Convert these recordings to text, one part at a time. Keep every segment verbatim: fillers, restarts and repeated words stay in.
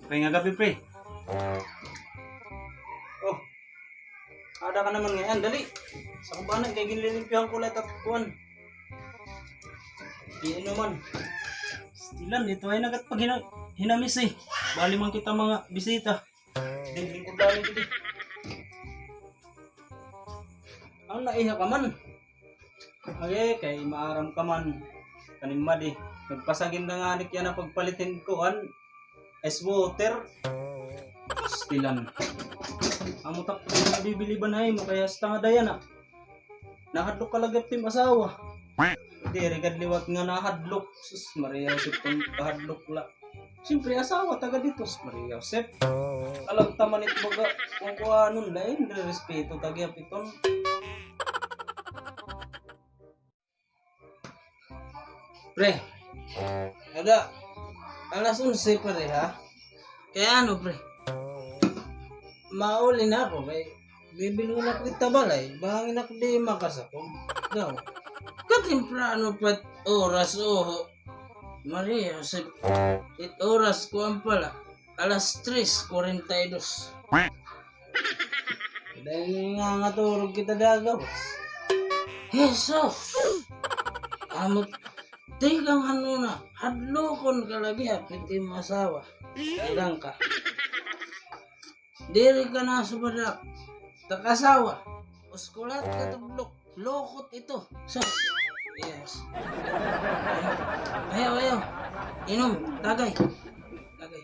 Pre, nga gab-i, pre. Oh. Ada ka naman ngay-an, dali. Sa kubanan, kay ginlilimpyohan ko la it kuan. Iinuman. Pastilan, dito ay nagat pag hina-, hinamis, eh. Bali man kita mga bisita. Dili ko dali dito. Ano, naiha ka man? Ay, kay maaram ka man. Kanin madi. Nagpasagin na ngani kay yana pagpalit hin kuan, ice water. Pastilan. Amo tak bibili ba na imo kay hasta nga dayan na. Nahadlok ka lagi it im asawa. Diri gad liwat nga nahadlok. Sus, Maria Josep, kun kahadlok la. Siyempre, asawa, taga dito. Sus, Maria Josep. Alam ta man it baga, kun kuanon la, eh, respeto, taga iton. Pre. Ada. Alas onse pa rin, ha? Kaya ano, pre? Mauli na ako, kay bibilngon ako kita balay, bangin ako di makasakog. Daw. Katemprano pa it oras, oho. Maria Josep, it oras ko an pala, alas tres kuwarenta y dos. Dahil nga nga turog kita dagawas. Jesus! Amot, tikang ano na, hadlokon ka lagi ha, piti masawa. Tikang ka. Diri ka na subadak. Takasawa. Uskulat ka tudlok. Lokot ito. Sus. Yes. Ayaw, ayaw. Inom. Tagay. Tagay.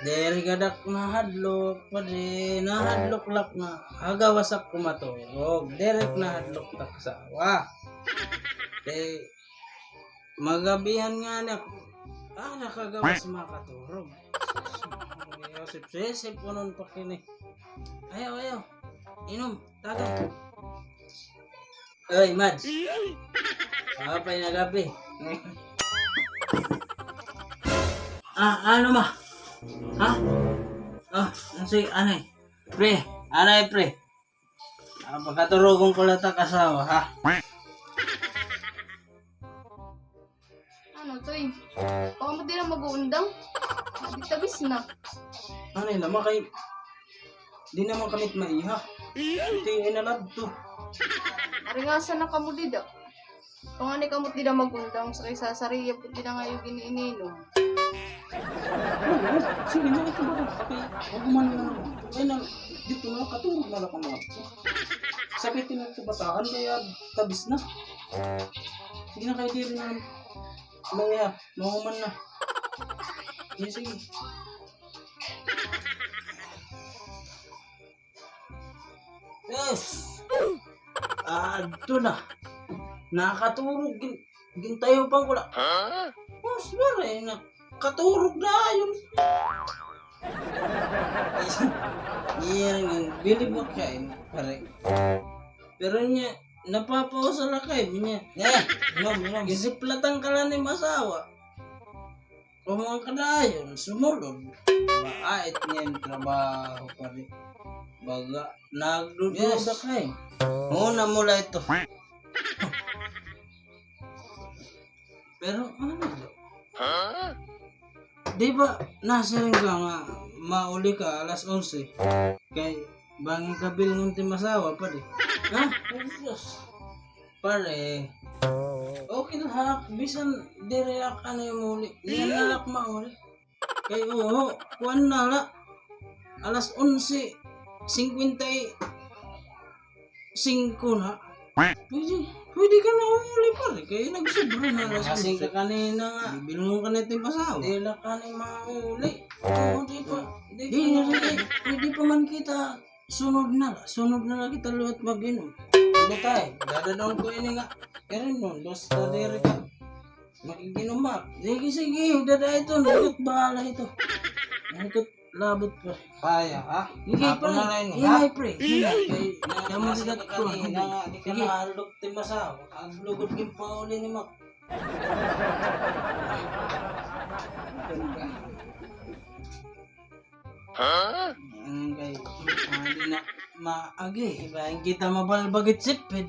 Diri gadak nahadlok, padi. Nahadlok lak na. Agawas ak kumaturog. Diri nahadlok takasawa. Kay magabihan nga anak. Ah, nakagawas makaturog. Sip-sip, unon pa kini. Ayaw, ayaw. Inom, tagay. Oy, Mads. Apay na gabi. Ah, ano ma? Ha? Ah, sige, anay. Pre, anay, pre. Ah, pagkaturugon ko la tak asawa, ha? Ano, Toy? Baka mo di na mag-uundang? Di tabis na. Ano yun naman kay, di naman kami maiha. Ito yung inaladto. Aringasan na kamo dida. Pangani kamo dida mag-undang sa kay sasariya po dida nga yung giniininom. Sige na, ito ba? Kapag, huwag man na naman. Ay, na, dito na, katulog na lang kamo. Sakit na ito bataan, kaya tabis na. Sige na kayo, diri na. Mangya, mahuman na. Sige, sige. Yes. Adto na. Nakaturog, gin-, gintayuban ko la. Huh? Mas mare, nakaturog na yun. Iya nga, bilib ako kay, pare. Pero niya, napapausa la kay, niya. Eh, inom, inom. Gisiplatan ka la ni masawa. Kung mga kadayon, sumulod. Maait niya yung trabaho pa rin. Baga, nagdududa ka eh. Una mo la ito. Pero, ano na ito? Di ba, nasiring ka nga, mauli ka alas onse? Kay, bangin ka bilngon ti masawa pa di. Ha? Ay, Diyos. Pare. Okay la, ha? Bisan diri ak ano yung muli. Diyan na lang mauli. Kay, oo, kuan na la. Alas onse, singkwenta y singko na. Pwede, pwede ka na umuli, pare. Kay nagsobra na alas onse. Kanina nga. Bibilngon ka na ito yung pasawa. Di la ka na mauli. Oo, di pa. Di, di, pwede pa man kita. Sunod na la, sunod na la kita liwat mag-inom. Ano tay? Dadadaon ko ini nga. Kaya rin mo, basta diri ka. Makikinom ak. Sige, sige, dada ito, liwat bahala ito. Ang ikot labot pa. Paya, ha? Sige, pre. Hinay, pre. Hinay, pre. Damo sa gat ko. Hinay, di ka nahaldok ti masawa. Ang lugod yung pauli ni Mac. Huh? Ano kay, ah, di na maagi, iba yung kita mabalbagit sipid.